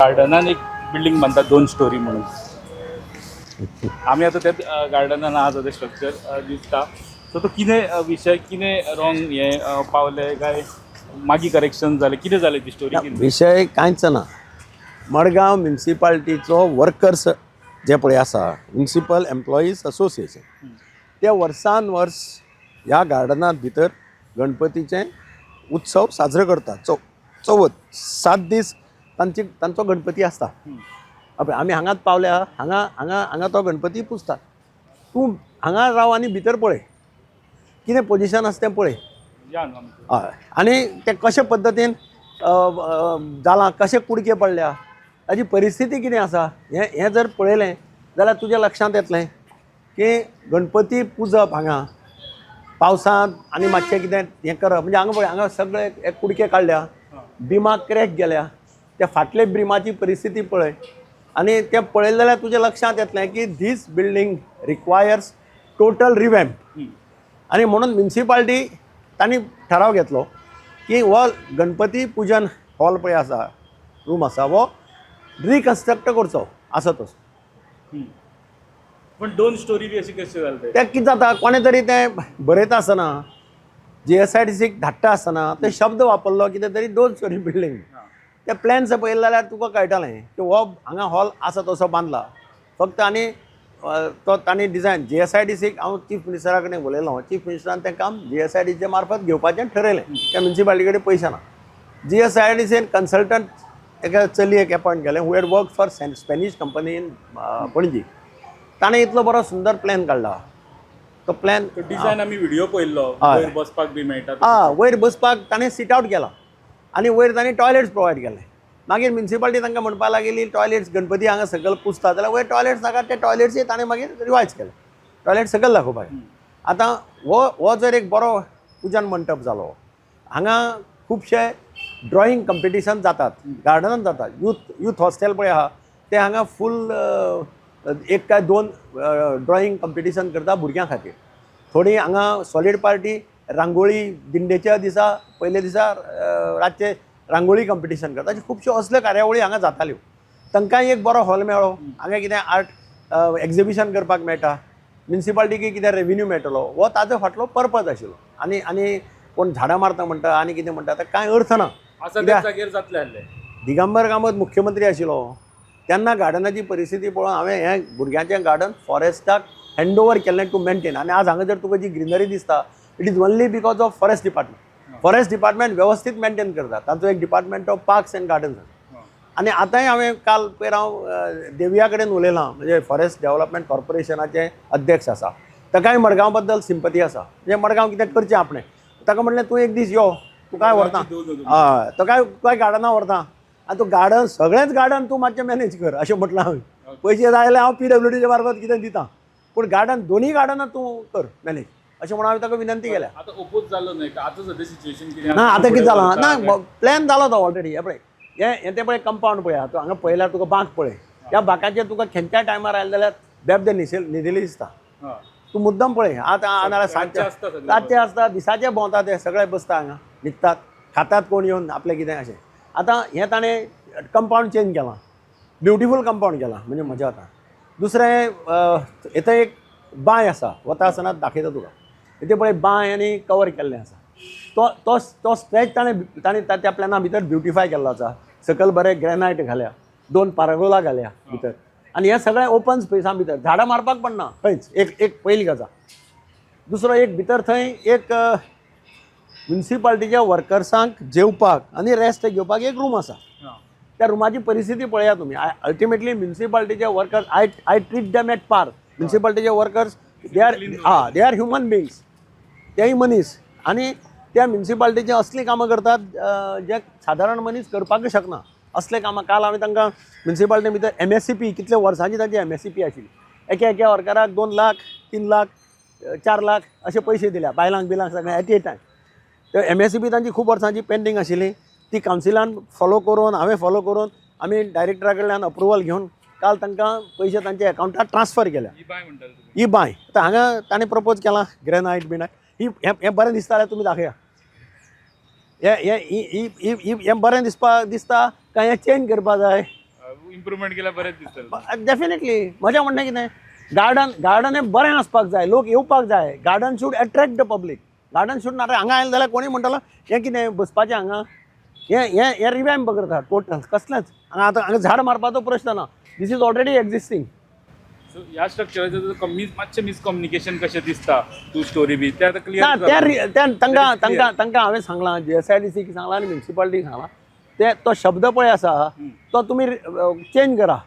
गार्डनान एक बिल्डींग बांदतात दोन स्टोरी म्हणून. आमी आतां त्या गार्डनान आहा तें स्ट्रक्चर दिसता. सो तो कितें विशय, कितें रॉंग हें पावलें काय मागीर करेक्शन जालें, कितें जालें ती स्टोरी कितें? विशय कांयच ना. मडगांव म्युन्सिपाल्टीचो वर्कर्स जे पळय आसा, म्युन्सिपल एम्प्लॉईज असोसिएशन, ते वर्सान वर्स ह्या गार्डनांत भितर गणपतीचे उत्सव साजरो करतात. चवथ 7 दीस तांची तांचो गणपती आसता. पळय आमी हांगाच पावल्या. हांगा हांगा हांगा तो गणपती पुजतात. तूं हांगा राव आनी भितर पळय कितें पोजिशन आसा तें पळय. या न्हू आमचें. हय, आनी तें कशे पद्दतीन अ, अ, जालां, कशे कुडके पडल्या, ताजी परिस्थिती कितें आसा, हें हें जर पळयलें जाल्यार तुज्या लक्षांत येतलें की गणपती पुजप हांगा पावसांत आनी मातशें कितें हें करप म्हणजे हांगा पळय, हांगा सगळे हे कुडके काडल्या, बिमाक क्रॅक गेल्या. त्या फाटले ब्रिमाची परिस्थिती पळय आनी तें पळयलें जाल्यार तुज्या लक्षांत येतलें की this building requires total revamp. आनी म्हणून म्युन्सिपाल्टी तांणी ठराव घेतलो की हो गणपती पुजन हॉल पळय आसा, रूम आसा, हो रिकन्स्ट्रक्ट करचो आसा तसो. पण दोन स्टोरी बी अशी कशें जालें तें? तें कितें जाता, कोणें तरी तें बरयता आसतना, जीएसआयडीसीक धाडटा आसतना ते शब्द वापरलो कितें तरी, दोन स्टोरी बिल्डींग. ते प्लॅन्स पळयले जाल्यार तुका कळटलें की हो हांगा हॉल आसा तसो बांदला फक्त. आनी तो तांणी डिजायन जीएसआयडीसीक, हांव चीफ मिनिस्टरा कडेन उलयलो, चीफ मिनिस्टरान तें काम जीएसआयडीचे मार्फत घेवपाचें ठरयलें. त्या म्युन्सिपाल्टी कडेन पयशे ना. जीएसआयडीसीन कन्सल्टंट एका चलयेक एपॉयंट केलें, who had worked for Spanish company in Panaji. ताणें इतलो बरो सुंदर प्लॅन काडला. तो प्लॅन तो डिझायन आमी व्हिडिओ पळयल्लो. वयर बसपाक बी मेळटा. आं, वयर बसपाक ताणें सीट आवट केला आनी वयर ताणें टॉयलेट्स प्रोवायड केले. मागीर म्युन्सिपाल्टी तांकां म्हणपाक लागली, टॉयलेट्स, गणपती हांगा सकयल पुजता जाल्यार वयर टॉयलेट्स नाका. ते टॉयलेट्सय ताणें मागीर रिवायज केले, टॉयलेट सकयल दाखोवपाक. आतां हो हो जर एक बरो पुजन मंटप जालो, हांगा खुबशे ड्रॉइंग कंपिटिशन जातात, गार्डनान जातात. यूथ यूथ हॉस्टेल पळय आहा, ते हांगा फूल एक काय दोन ड्रॉइंग कंपिटिशन करता भुरग्यां खातीर. थोडीं हांगा सॉलीड पार्टी रांगोळी दिंडेच्या दिसा, पयल्या दिसा रातचे रांगोळी कंपिटिशन करता. अश्यो खुबश्यो असल्यो कार्यावळी हांगा जाताल्यो. तांकांय एक बरो हॉल मेळ्ळो, हांगा कितें आर्ट एग्जिबिशन करपाक मेळटा, म्युन्सिपाल्टीक कितें रेविन्यू मेळटलो. हो ताजो फाटलो पर्पज आशिल्लो. आनी आनी कोण झाडां मारता म्हणटा आनी कितें म्हणटा, आतां कांय अर्थ ना. आसा त्या कित्याक? जाग्यार जातलें आसलें. दिगंबर कामत मुख्यमंत्री आशिल्लो तेन्ना गार्डनाची परिस्थिती पळोवन हांवें हें भुरग्यांचें गार्डन फॉरेस्टाक हँड ओवर केल्लें टू मेंटेन. आनी आज हांगा जर तुका जी ग्रिनरी दिसता, it is only because of forest department. Forest department वेवस्थीत मेंटेन करता. तांचो एक department of parks and gardens. आनी आतांय हांवें काल पयर हांव देविया कडेन उलयलां, म्हणजे फॉरेस्ट डेव्हलपमेंट कॉर्पोरेशनाचे अध्यक्ष आसा, ताकाय मडगांव बद्दल सिंपती आसा, म्हणजे मडगांव कितें करचें आपणें. ताका म्हणलें, तूं एक दीस यो, तुकाय व्हरता. दोन. हय, तो काय तुका गार्डना व्हरता आनी तूं गार्डन, सगळेंच गार्डन तूं मातशें मॅनेज कर अशें म्हटलां हांवें. पयशे जाय जाल्यार हांव पीडब्ल्यूडीच्या मार्फत कितें दिता, पूण गार्डन, दोनूय गार्डनां तूं कर मॅनेज अशें म्हणून हांवें ताका विनंती केल्या. आतां ओपोज जालो न्हय? आतां सद्या सिच्युएशन कितें? ना, आतां कितें जालां ना, प्लॅन जालो तो ऑलरेडी. हें पळय, हें हें तें पळय, कंपावंड पळय. तूं हांगा पळयल्यार तुका बांक पळय. ह्या बांकाचेर तुका खंयच्याय टायमार आयले जाल्यार बेबदे न्हिसेल न्हिदेली दिसता. तूं मुद्दम पळय आतां, नाल्यार रातचे सांजचे. आसता सगळे. रातचे आसता, दिसाचे भोंवता ते सगळे, बसता हांगा, न्हिदतात, खातात कोण येवन आपलें कितें अशें. आतां हें ताणें कंपावंड चेंज केलां, ब्युटिफूल कंपावंड केलां, म्हणजे मजा आतां. दुसरें, थंय एक बांय आसा, वता आसतना दाखयता तुका. इथे पळय, बांय आनी कवर केल्लें आसा. तो तो तो स्ट्रेच ताणें ताणें त्या प्लॅना भितर ब्युटिफाय केल्लो आसा. सकयल बरें ग्रेनायट घाल्या, दोन पारागोला घाल्या भितर आनी हें सगळें ओपन स्पेसा भितर झाडां मारपाक पडना खंयच. एक एक पयली गजाल. दुसरो एक भितर थंय एक म्युन्सिपाल्टीच्या वर्कर्सांक जेवपाक आनी रेस्ट घेवपाक एक रूम आसा. त्या रुमाची परिस्थिती पळया तुमी. अल्टिमेटली म्युन्सिपाल्टीचे workers, I treat them at par. म्युन्सिपाल्टीचे workers, they are, हा, they are human beings. तेय मनीस आनी त्या म्युन्सिपाल्टीचे असलीं कामां करतात जे सादारण मनीस करपाकच शकना असले कामां. काल हांवें तांकां म्युन्सिपाल्टी भितर एमएससीपी, कितले वर्सांची तांची एमएससीपी आशिल्ली, एका एका वर्कराक 2 लाख, 3 लाख, 4 लाख अशे पयशे दिल्या, बायलांक बिलांक सगळें एट ए टायम. तर एमएससीपी तांची खूब वर्सांची पेंडींग आशिल्ली. ती कावन्सिलान फॉलो करून, हांवें फॉलो करून, आमी डायरेक्टरा कडल्यान अप्रुवल घेवन काल तांकां पयशे तांच्या एकावंटार ट्रान्सफर केल्या. ही बाय म्हणटाले तुमी. ही बांय आतां हांगा ताणें प्रपोज केलां ग्रेनायट बिनायट. ही हें हें बरें दिसता जाल्यार तुमी दाखया. हें हें ही ही ही हें बरें दिसपा दिसता काय हें चेंज करपा जाय? इम्प्रुव्हमेंट केल्यार बरें दिसतलें. डेफिनेटली. म्हजें म्हणणें कितें, गार्डन, गार्डन हें बरें आसपाक जाय, लोक येवपाक जाय. Garden should attract the public. Garden should not, हांगा आयलें जाल्यार कोणूय म्हणटलो हें कितें बसपाचें हांगा, हें हें हें रिवॅम्प करता टोटल कसलेंच. हांगा आतां हांगा झाड मारपाचो प्रश्न ना, this is already existing. So ह्या स्ट्रक्चराचें कमी मातशें मिसकम्युनिकेशन कशें दिसता, टू स्टोरी बी तें आतां ना. क्लियर. त्या तांकां That is clear. तांकां तांकां हांवें सांगलां, जीएसआयडीसीक सांगलां आनी म्युनिसिपालिटीक सांगलां, ते तो शब्द पळय आसा तो तुमी चेंज करा.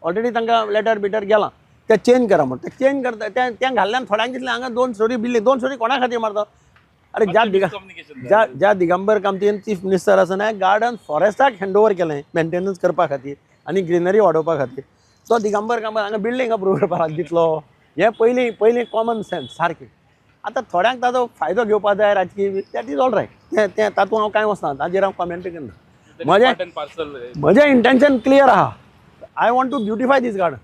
ऑलरेडी तांकां लेटर बिटर गेलां, ते चेंज करा म्हण. ते चेंज करता. ते तें घाल्ल्यान थोड्यांक दिसलें हांगा दोन स्टोरी बिल्डींग, दोन स्टोरी कोणा खातीर मारता? अरे, ज्या दिगा मिसकम्युनिकेशन ज्या ज्या दिगंबर कामतीन चीफ मिनिस्टर आसतना गार्डन फॉरेस्टाक हँड ओवर केलें मेंटेनन्स करपा खातीर आनी ग्रिनरी वाडोवपा खातीर, तो दिगंबर कामत हांगा बिल्डींग अप्रूव करपाक दितलो? हें पयलीं पयलीं कॉमन सेन्स सारकें. आतां थोड्यांक ताजो फायदो घेवपा जाय राजकीय, that is all right. तें तें तातूंत हांव कांय वचना, ताजेर हांव कॉमेंट करना. म्हजें पार्ट अँड पार्सल. म्हजें इंटेन्शन क्लियर आहा. I want to beautify this garden.